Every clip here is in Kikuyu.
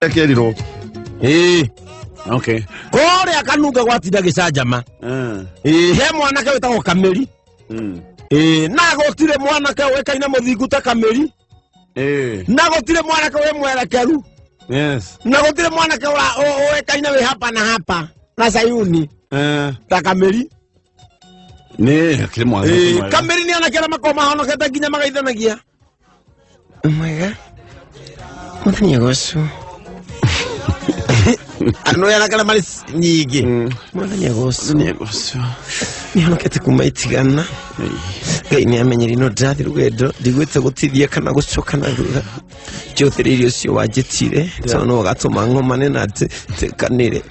Kĩerirwo. Ĩĩ. Okay. Kũrĩa Kanunga gwatinda gĩcanjama. Ĩĩ, he mwanake wĩtagwo Kamĩri. Ĩĩ, na gũtirĩ mwanake ũĩkaine mũthingu ta Kamĩri. Na gũtirĩ mwanake wĩ mwerekeru. Yes. Na gũtirĩ mwanake ũĩkaine wĩ hapa na hapa na Sayuni ta Kamĩri. Nĩ akĩrĩ mwanake Ĩĩ, mwega. Kamĩri nĩ anake arĩa makoragwo mahonokete nginya magaithanagia. Mwega. Mwathani agocwo. Andũ aya anake arĩa marĩ nyingĩ. Mwathani agocwo. Nĩ agocwo. Nĩhonokete kuma itigana. Ngai nĩ amenyeri no ndĩrathiĩ rũgendo ndigwĩte gũtithia kana gũcoka na thutha. Njũthĩrĩirie ũcio wanjĩtire tondũ no agatũma ng'omane na ndĩkanĩre.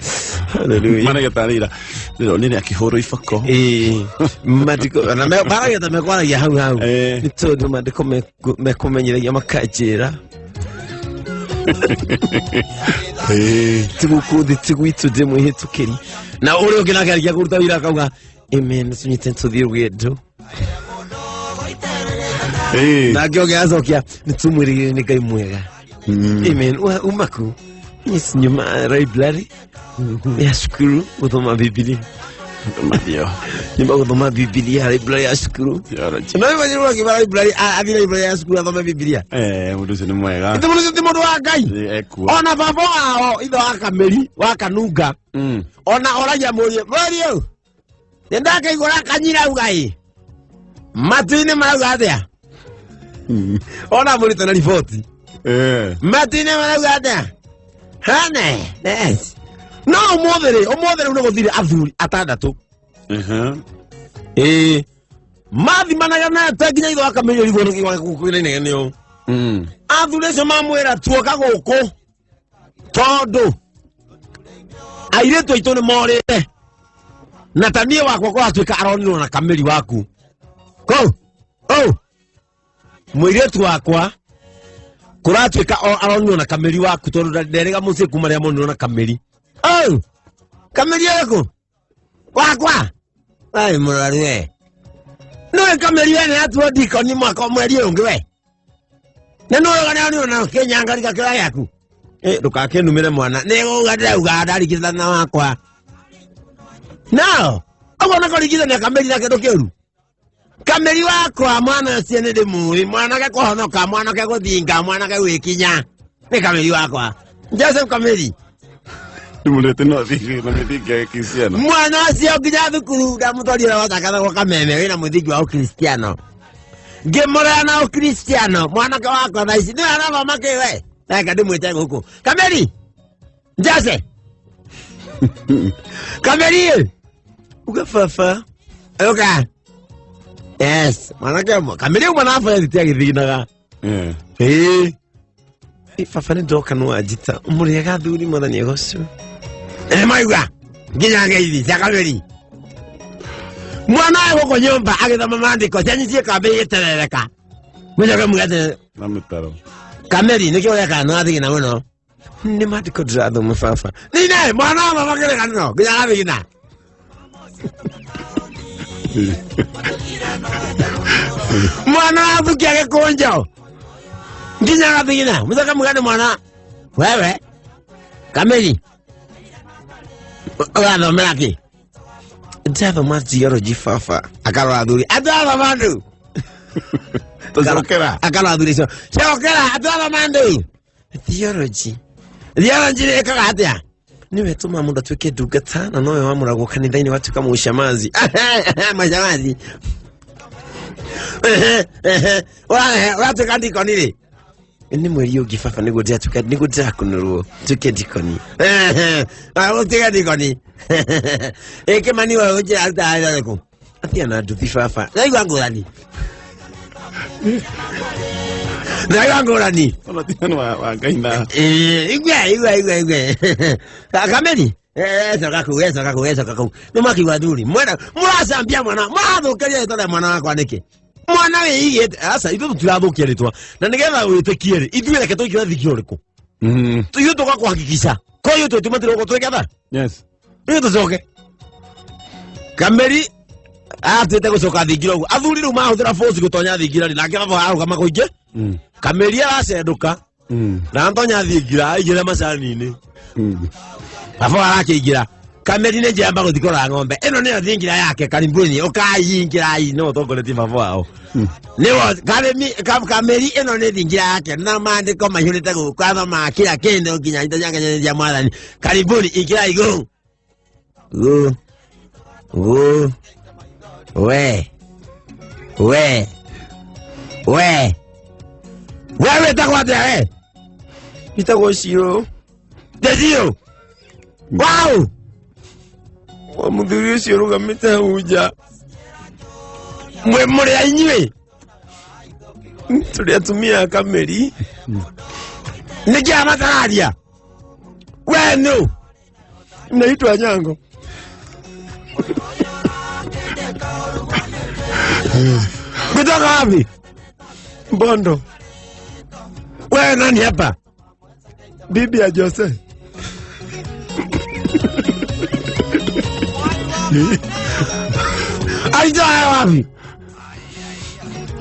Hallelujah. Managĩtarĩira. Ndĩronire akĩhũrwo ibako. Ĩĩ, mandĩko na maragia ta mekwaragia hau hau. Eh. Nĩ tondũ mandĩko mekũmenyithagia makanjĩra. Ti gũkũ thĩ ti gwitũ ndĩ mwĩhĩtũkĩri. Na ũrĩa ũngĩ nake arĩkia kũruta wĩra akauga amen, tũnyite tũthiĩ rũgendo. Nake ũngĩ acokia nĩ tũmwĩrĩgĩrĩre nĩ Ngai mwega. Amen. Uma kũ? Yes, nyuma library ya cukuru gũthoma Bibilia. Mathio. Nyuma gũthoma Bibilia library ya cukuru. Theology. No imagine ũkiuma library athiĩ library ya cukuru athome Bibilia. Eh, mũndũ ũcio nĩ mwega. Ĩtĩ mũndũ ũcio ti mũndũ wa Ngai. Ĩ, ekuo. Ona baba wao ithe wa Kamĩri wa Kanunga ona oragia mũriũ mũriũ nĩ ndakĩigũra kanyira uga ĩ matu-inĩ marauga atĩa ona mũrutwo na riboti. Matu-inĩ marauga atĩa hane yes. No ũmũthĩ rĩ, ũmũthĩ rĩu nĩ gũthire athuri atandatũ. Ĩĩ, mathimanaga nate nginya ithe wa Kamĩri ũrigwo nĩ kwĩna inegene ũũ. Athuri acio mamwĩra tuoka gũkũ tondũ airĩtu aitũ nĩ morĩte na ta niĩ wakwa kũratuĩka aronirwo na Kamĩri waku kũu ũũ mũirĩtu wakwa kũratuĩka aronirwo na Kamĩri waku tondũ nderĩga mũciĩ kuma rĩrĩa monirwo na Kamĩri. Ũũ Kamĩri ũrĩkũ wakwa ai mũrwaru we nĩwe Kamĩri we nĩ atuo ndikoni mwaka mweri ũyũ ũngĩ we na nĩ ũrogana nĩ ona kĩnyangarika kĩra gĩaku. Ndũgakĩnumĩre mwana nĩ gũuga ndĩrauga ndarigithana wakwa no ũguo nĩ kũringithania Kamĩri na kĩndũ kĩũru. Kamĩri wakwa mwana ũcio nĩ ndĩmũĩ, mwanake kũhonoka, mwanake gũthinga, mwanake gwĩkinya nĩ Kamĩri wakwa Joseph Kamĩri. Ndimũrĩte no thiĩ na mĩthingi ya Gĩkristiano. Mwana ũcio nginya thukuru ndamũtwarire watakatagwo kameme wĩna mũthingi wa ũkristiano ngĩmũrera na ũkristiano mwanake wakwa thaa ici nĩwe arathoma kĩwe reka ndĩmwĩte gũkũ Kamĩri Jose Kamĩri uga baba uga yes mwanake ũmwe Kamĩri uma na bũrethiti agĩthinaga. Ĩĩ. Ĩ, baba nĩ ndoka nĩ wanjĩta mũrĩega athuri mwathani agocwo nĩ maigua nginya ngeithi cia Kamĩri mwana wa gũkũ nyũmba agĩthoma maandĩko cianyu ciĩ kambĩ igĩterereka mũcoke muge atĩ Na mĩtaro. Kamĩri nĩkĩo ũreka nĩ wathigina mũno nĩ maandĩko ndĩrathoma baba nine mwana wa mama kĩrĩkanĩro nginya arathigina. Mwana wathukia gĩkũnjo nginya agathigina mũcoke muge nĩ mwana wewe Kamĩri ũrathomera kĩ? Ndĩrathoma theology baba. Akarora athuri atũrathoma ndũ. Tũcokera. Akarora athuri acio cokera atũrathoma ndũ theology. Theology nĩ ĩkaga atĩa? Nĩwe tũma mũndũ atuĩke ndungata na nowe wamũragwo kanitha-inĩ watuĩka mũcamazi. Mũcamazi ũratuĩka ndikoni rĩ? Nĩ mweri ũngĩ baba nĩguo ndĩratuĩka nĩguo ndĩrakunũrwo nduĩke ndikoni. Ũtuĩke ndikoni ĩ Kĩmani we ũnjĩra arutaga wĩra ũrĩkũ? Atia na nduthi baba. Naigua ngũrani, naigua ngũrani. Ona tigano wa Ngai na Ĩĩ, igwe igwe igwe igwe Kamĩri coka kũu coka kũu coka kũu nĩ mwakiuga athuri mwena mũracambia mwana mũrathũkĩria rĩtwa rĩa mwana wakwa nĩkĩ mwana wĩigĩte aca ithuĩ tũtirathũkia rĩtwa na nĩgetha wĩtĩkie rĩ ithuĩ reke tũikire thikio ũrĩkũ ithuĩ tũgakũhakikisha ko ithuĩ twĩtumatĩrwo ũguo twĩgetha. Yes. Ithuĩ tũcoke Kamĩri atuĩte gũcoka thingira ũguo athuri rĩu mahũthĩra force gũtonya thingira rĩ nake baba arũgama kũingĩ. Kamĩri aracendũka. Na Antonya athiĩ ngira aingĩre macani-inĩ. Baba arakĩingĩra. Kameri nĩ njamba gũthikũra ng'ombe. Ĩno nĩyo thingira yake karimbuni ũkaingĩra no ũtongoretie baba wao. Nĩwo karĩmi kameri ĩno nĩ thingira yake na maandĩko maihũrĩte gũkũ athomaga kila kĩndũ nginya indo cia cia mwathani. Karibuni ingĩrai gũ. Gũ. Gũ. We. We. We. We wĩtagwo atĩa we? Itagwo Ciro. Ndecirũ. Wow! Wa mũthuri ũcio ũrũgamĩte hau nja. Mwĩ mũrĩ a inyuĩ? Tũrĩ atumia a Kameri. Nĩkĩ aya matararia? We nũ? Naitwa Nyango. Kutoka wapi? Mbondo. Wewe nani hapa? Bibi ya Jose. Alitoa haya wapi?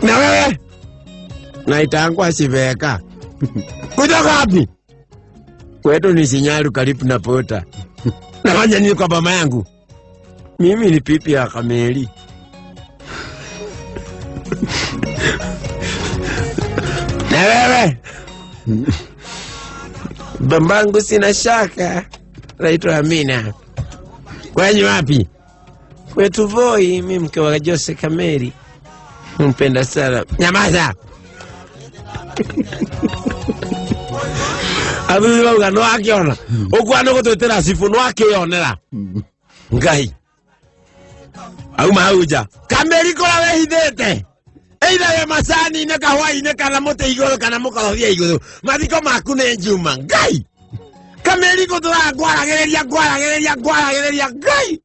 Na wewe? Naitangwa Siveka. Kutoka wapi? Kwetu ni Sinyaru karibu na Pota. Nafanya nini kwa mama yangu? Mimi ni pipi ya Kameli. Na wewe? Bambangu sina shaka. Naitwa Amina. Kwenyu wapi? Kwetu Voi, mimi mke wa Jose Kameri. Mpenda sana. Nyamaza. Athuri mauga no akĩona. Ũkwa nĩ gũtwĩtĩra cibũ no akĩonera. Ngai. Auma hau nja. Kameri kũrĩa wĩhithĩte. Either wĩ macani-inĩ kahũa-inĩ kana mũtĩ igũrũ kana mũkorobia igũrũ. Mathiko maku nĩ Njuma. Ngai. Kameri gũtũraga ngwaragĩrĩria ngwaragĩrĩria ngwaragĩrĩria Ngai.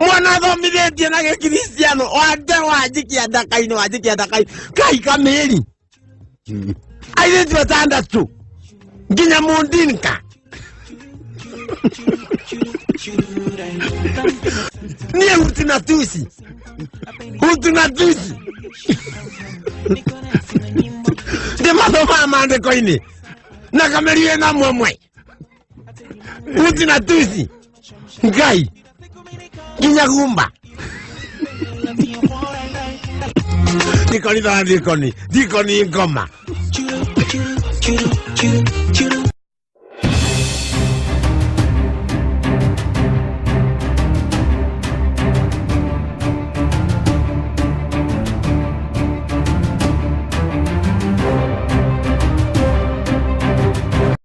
Mwana athomithĩtie na gĩkristiano wande wanjikia ndaka-inĩ wanjikia ndaka-inĩ. Ngai Kameri. Airĩtu atandatũ. Nginya mundinka. Niĩ hutu na tusi. Hutu na tusi. Ndĩmathomaga maandĩko-inĩ. Na Kameri wĩna mwemwe. Hutu na tusi. Ngai. Nginya gumba. Dikoni thara dikoni. Dikoni ngoma.